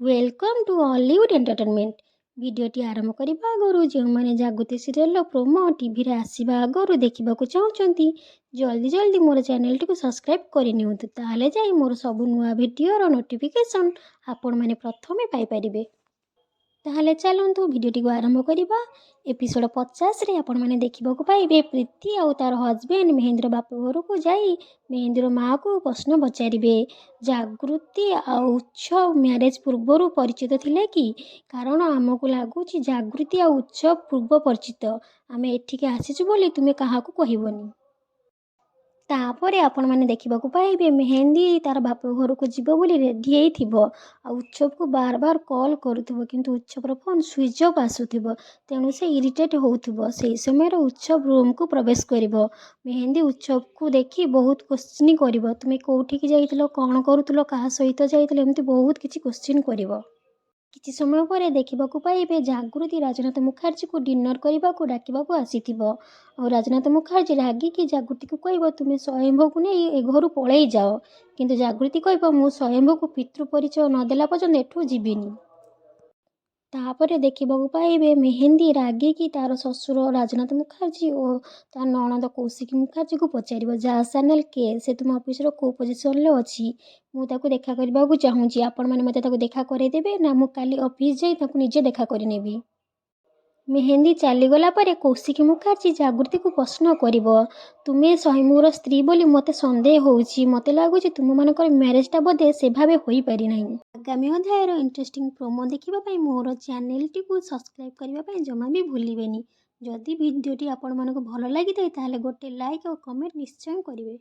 Welcome to Ollywood Entertainment। ଭିଡ଼ିଓଟି ଆରମ୍ଭ କରିବା ଆଗରୁ ଯେଉଁମାନେ ଜାଗୃତି ସିରିଏଲର ପ୍ରୋମୋ ଟିଭିରେ ଆସିବା ଆଗରୁ ଦେଖିବାକୁ ଚାହୁଁଛନ୍ତି, ଜଲ୍ଦି ଜଲ୍ଦି ମୋର ଚ୍ୟାନେଲଟିକୁ ସବସ୍କ୍ରାଇବ୍ କରିନିଅନ୍ତୁ। ତାହେଲେ ଯାଇ ମୋର ସବୁ ନୂଆ ଭିଡ଼ିଓର ନୋଟିଫିକେସନ୍ ଆପଣମାନେ ପ୍ରଥମେ ପାଇପାରିବେ। ତାହେଲେ ଚାଲନ୍ତୁ, ଭିଡ଼ିଓଟିକୁ ଆରମ୍ଭ କରିବା। ଏପିସୋଡ଼ 50ରେ ଆପଣମାନେ ଦେଖିବାକୁ ପାଇବେ, ପ୍ରୀତି ଆଉ ତା'ର ହଜବେଣ୍ଡ ମେହେନ୍ଦୀର ବାପ ଘରକୁ ଯାଇ ମେହେନ୍ଦୀର ମାଆକୁ ପ୍ରଶ୍ନ ପଚାରିବେ, ଜାଗୃତି ଆଉ ଉତ୍ସବ ମ୍ୟାରେଜ୍ ପୂର୍ବରୁ ପରିଚିତ ଥିଲେ କି? କାରଣ ଆମକୁ ଲାଗୁଛି ଜାଗୃତି ଆଉ ଉତ୍ସବ ପୂର୍ବ ପରିଚିତ। ଆମେ ଏଠିକି ଆସିଛୁ ବୋଲି ତୁମେ କାହାକୁ କହିବନି। ତାପରେ ଆପଣମାନେ ଦେଖିବାକୁ ପାଇବେ, ମେହେନ୍ଦୀ ତା'ର ବାପ ଘରକୁ ଯିବ ବୋଲି ରେଡ଼ି ହେଇଥିବ ଆଉ ଉତ୍ସବକୁ ବାର ବାର କଲ୍ କରୁଥିବ, କିନ୍ତୁ ଉତ୍ସବର ଫୋନ୍ ସୁଇଚ୍ ଅଫ୍ ଆସୁଥିବ। ତେଣୁ ସେ ଇରିଟେଟ୍ ହେଉଥିବ। ସେହି ସମୟରେ ଉତ୍ସବ ରୁମ୍କୁ ପ୍ରବେଶ କରିବ। ମେହେନ୍ଦୀ ଉତ୍ସବକୁ ଦେଖି ବହୁତ କୋଶ୍ଚିନ୍ କରିବ। ତୁମେ କେଉଁଠିକି ଯାଇଥିଲ, କ'ଣ କରୁଥିଲ, କାହା ସହିତ ଯାଇଥିଲ, ଏମିତି ବହୁତ କିଛି କୋଶ୍ଚିନ୍ କରିବ। କିଛି ସମୟ ପରେ ଦେଖିବାକୁ ପାଇବେ, ଜାଗୃତି ରାଜନାଥ ମୁଖାର୍ଜୀକୁ ଡିନର୍ କରିବାକୁ ଡାକିବାକୁ ଆସିଥିବ ଆଉ ରାଜନାଥ ମୁଖାର୍ଜୀ ରାଗିକି ଜାଗୃତିକୁ କହିବ, ତୁମେ ସ୍ୱୟମ୍ଭୂକୁ ନେଇ ଏ ଘରୁ ପଳେଇ ଯାଅ। କିନ୍ତୁ ଜାଗୃତି କହିବ, ମୁଁ ସ୍ୱୟମ୍ଭୂକୁ ପିତୃ ପରିଚୟ ନ ଦେଲା ପର୍ଯ୍ୟନ୍ତ ଏଠୁ ଯିବିନି। ତାପରେ ଦେଖିବାକୁ ପାଇବେ, ମେହେନ୍ଦୀ ରାଗିକି ତା'ର ଶ୍ୱଶୁର ରାଜନାଥ ମୁଖାର୍ଜୀ ଓ ତା ନଣନ୍ଦ କୌଶିକୀ ମୁଖାର୍ଜୀକୁ ପଚାରିବ, ଜାସ୍ ସାନ୍ୟାଲ କିଏ? ସେ ତୁମ ଅଫିସର କେଉଁ ପୋଜିସନ୍ରେ ଅଛି? ମୁଁ ତାକୁ ଦେଖା କରିବାକୁ ଚାହୁଁଛି। ଆପଣମାନେ ମୋତେ ତାକୁ ଦେଖା କରାଇଦେବେ ନା ମୁଁ କାଲି ଅଫିସ୍ ଯାଇ ତାକୁ ନିଜେ ଦେଖା କରିନେବି? ମେହେନ୍ଦୀ ଚାଲିଗଲା ପରେ କୌଶିକୀ ମୁଖାର୍ଜୀ ଜାଗୃତିକୁ ପ୍ରଶ୍ନ କରିବ, ତୁମେ ସ୍ୱୟମ୍ଭୂର ସ୍ତ୍ରୀ ବୋଲି ମୋତେ ସନ୍ଦେହ ହେଉଛି। ମୋତେ ଲାଗୁଛି ତୁମମାନଙ୍କର ମ୍ୟାରେଜଟା ବୋଧେ ସେ ଭାବେ ହୋଇପାରିନାହିଁ। ଆଗାମୀ ଅଧ୍ୟାୟର ଇଣ୍ଟରେଷ୍ଟିଂ ପ୍ରୋମୋ ଦେଖିବା ପାଇଁ ମୋର ଚ୍ୟାନେଲଟିକୁ ସବସ୍କ୍ରାଇବ୍ କରିବା ପାଇଁ ଜମା ବି ଭୁଲିବେନି। ଯଦି ଭିଡ଼ିଓଟି ଆପଣମାନଙ୍କୁ ଭଲ ଲାଗିଥାଏ, ତାହେଲେ ଗୋଟେ ଲାଇକ୍ ଓ କମେଣ୍ଟ ନିଶ୍ଚୟ କରିବେ।